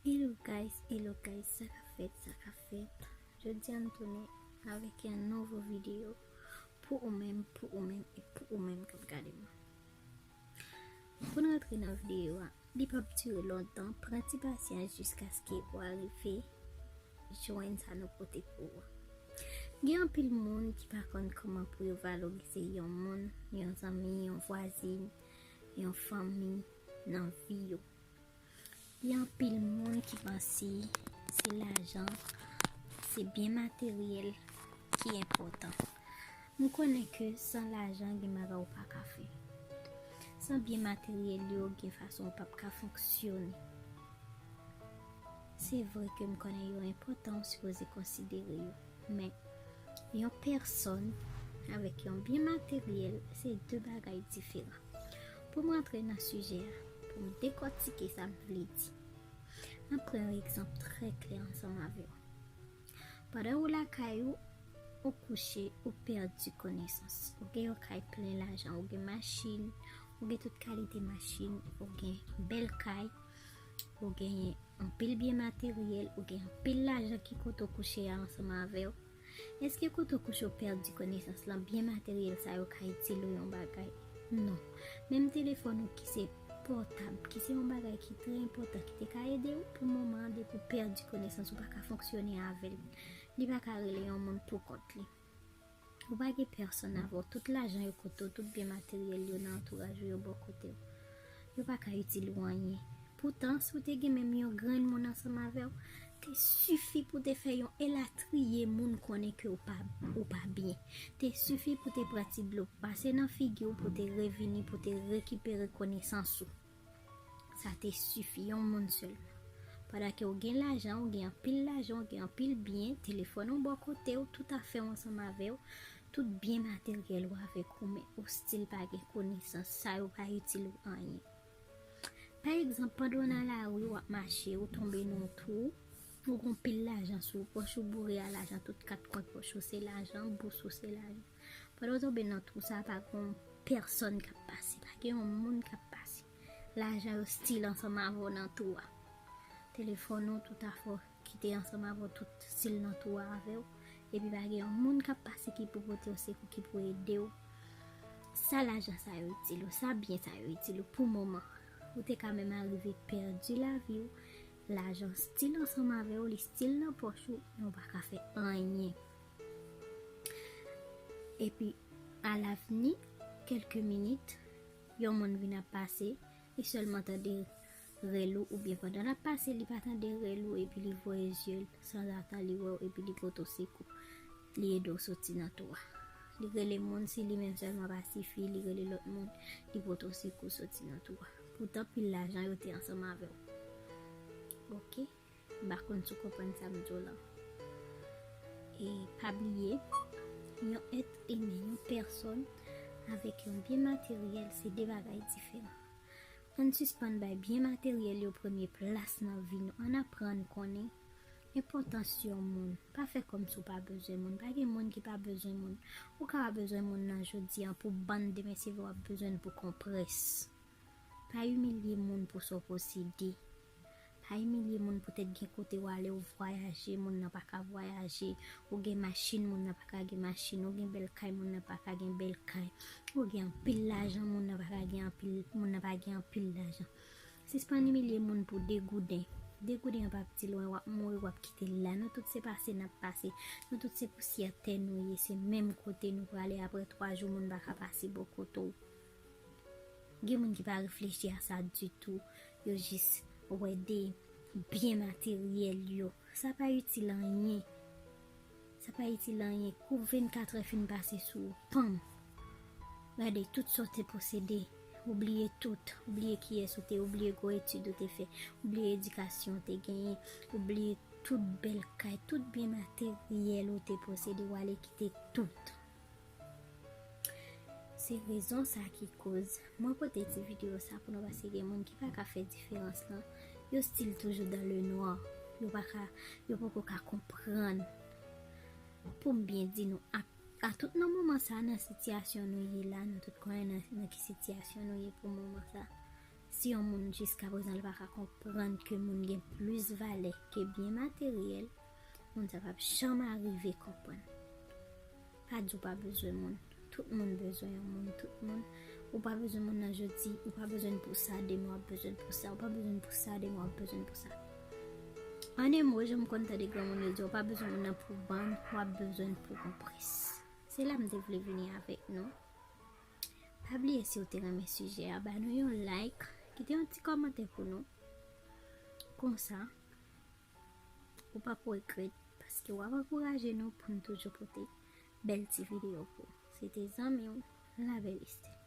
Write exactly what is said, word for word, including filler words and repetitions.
Hello guys, hello guys, sa k ap fèt, sa k ap fèt. Jodi a m tounen avèk yon nouvo videyo pou ou menm, pou ou menm e pou ou menm k ap gade mwen. Pou n rantre nan videyo a, li p ap dire lontan, pran ti pasyans jiskaske ou arive jwenn sa nou pote pou ou. Gen anpil moun ki pa konn kòman pou yo valorize yon moun, yon zanmi, yon vwazin, yon fanmi nan vi yo. Gen anpil moun ki panse se lajan, se byen materyèl ki enpòtan. M konnen ke san lajan gen bagay ou pa ka fè. San byen materyèl yo gen fason ou p ap ka fonksyone. Se vre ke m konnen yo enpòtan, ou sipoze konsidere yo. Men, yon pèsòn avèk yon byen materyèl, se de bagay diferan. Pou m rantre nan sijè a, pou m dekòtike sa m vle di, m ap pran yon egzanp trè klè ansanm avè w. Pandan ou lakay ou, ou kouche, ou pèdi konesans. Ou gen yon kay plen lajan, ou gen machin, ou gen tout kalite machin, ou gen bèl kay, ou gen anpil byen materyèl, ou gen anpil lajan ki kote w kouche a ansanm avè w. Èske kote w kouche w pèdi konesans lan, byen materyèl sa yo ka itil ou yon bagay? Non. Menm telefòn ou ki se pòtab, ki se yon bagay ki trè enpòtan, ki te ka ede w, pou moman an, depi w pèdi konesans, ou pa ka fonksyone avè l. Li pa ka rele yon moun pou kont li. Ou pa gen pèsonn avè w. Tout lajan yo kote w, tout byen materyèl yo nan antouraj ou yo bò kote w, yo pa ka itil ou anyen. Poutan, si w te gen menm yon grenn moun ansanm avè w, te sifi pou te fè yon elatriye moun konnen ke w pa, ou pa byen. Te sifi pou te pran ti dlo pase nan figi w pou te revini, pou te rekipere konesans ou. Sa te sifi, yon moun sèlman. Pandan ke w gen lajan, ou gen anpil lajan, ou gen anpil byen, telefòn ou bò kote w, tout afè w ansanm avè w, tout byen materyèl ou avèk ou, men ou still pa gen konesans, sa yo pa itil ou anyen. Pa egzanp, pandan w nan lari, w ap mache, ou tonbe nan yon twou, ou gen anpil lajan sou ou, pòch ou boure a lajan, tout kat kwen pòch ou se lajan, bous ou se lajan. Pandan w tonbe nan twou sa, pa gen yon pèsonn k ap pase, pa gen yon moun k ap pase. Lajan yo still ansanm avè w nan twou a. Telefòn ou, tout afè w ki te ansanm avè w, tout still nan twou a avè w. Epi pa gen yon moun k ap pase ki pou pote w sekou, ki pou ede w. Sa lajan sa yo itil ou, sa byen sa yo itil ou pou moman. Ou te ka menm arive pèdi lavi w, lajan still ansanm avè w, li still nan pòch ou, men ou pa ka fè anyen. Epi, alavni, kèlke minit, yon moun vin ap pase, li sèlman tande rèl ou, oubyen pandan l ap pase, li pa tande rèl ou, epi li voye zye l, sanzatan li wè w, epi li pote w sekou. Li ede w soti nan twou a. Li rele moun, si li menm sèlman pa sifi, li rele lòt moun, li pote w sekou soti nan twou a. Poutan, pil lajan yo te ansanm avè w. Oke? M pa konn si w konprann sa m di w lan. E pa bliye, yon èt imen, yon pèsonn, avèk yon byen materyèl, se de bagay diferan. Ann sispann bay byen materyèl yo premye plas nan vi nou. Ann aprann konnen enpòtans yon moun. Pa fè kòmsi w pa bezwen moun. Pa gen moun ki pa bezwen moun. Ou ka pa bezwen moun nan jodi a pou bann, demen se vre w ap bezwen l pou konprès. Pa imilye moun pou sa w posede. Pa imilye moun poutèt gen kote w ale, ou vwayaje, moun nan pa ka vwayaje. Ou gen machin, moun nan pa ka gen machin. Ou gen bèl kay, moun nan pa ka gen bèl kay. Ou gen anpil lajan, moun nan pa ka gen anpil, moun nan pa gen anpil lajan. Sispann imilye moun pou de gouden. De gouden an p ap ti lwen, w ap mouri, w ap kite l la. Nou tout se pase n ap pase. Nou tout se pousyè tè nou ye, se menm kote nou prale. Apre twa jou, moun pa ka pase bò kote w. Gen moun ki pa reflechi a sa ditou. Yo jis wè de byen materyèl yo. Sa pa itil anyen. Sa pa itil anyen. Kou vennkatrè fin pase sou ou, panm. Gade tout sa w te posede. Ou bliye tout. Ou bliye kiyès ou te. Ou bliye gwo etid ou te fè. Ou bliye edikasyon ou te genyen. Ou bliye tout bèl kay, tout byen materyèl ou te posede. Ou ale kite tout. Se rezon sa ki koz mwen pote ti videyo sa pou nou, paske gen moun ki pa ka fè diferans lan. Yo still toujou dans le noir. Yo pa ka, yo poko ka konprann. Pou m byen di nou, a, a tout nan moman sa, nan sitiyasyon nou ye la, nou tout konnen nan, nan ki sitiyasyon nou ye pou moman sa. Si yon moun jiska prezan li pa ka konprann ke moun gen plis valè ke byen materyèl, moun sa p ap janm arive konprann. Pa di w pa bezwen moun. Tout moun bezwen yon moun, tout moun. Ou pa bezwen moun nan jodi, ou pa bezwen l pou sa, demen w ap bezwen l pou sa, ou pa bezwen l pou sa, demen w ap bezwen l pou sa. An de mo, jan m konn tande granmoun yo di, ou pa bezwen moun nan pou bann, w ap bezwen l pou yon prens. Se la m te vle vini avèk nou. Pa bliye si w te renmen sijè a, ba nou yon like, kite yon ti kòmantè pou nou. Konsa, ou p ap regrèt, paske w ap ankouraje nou pou n toujou pote bèl ti videyo pou ou. Se te zanmi w, Labèl Estèl.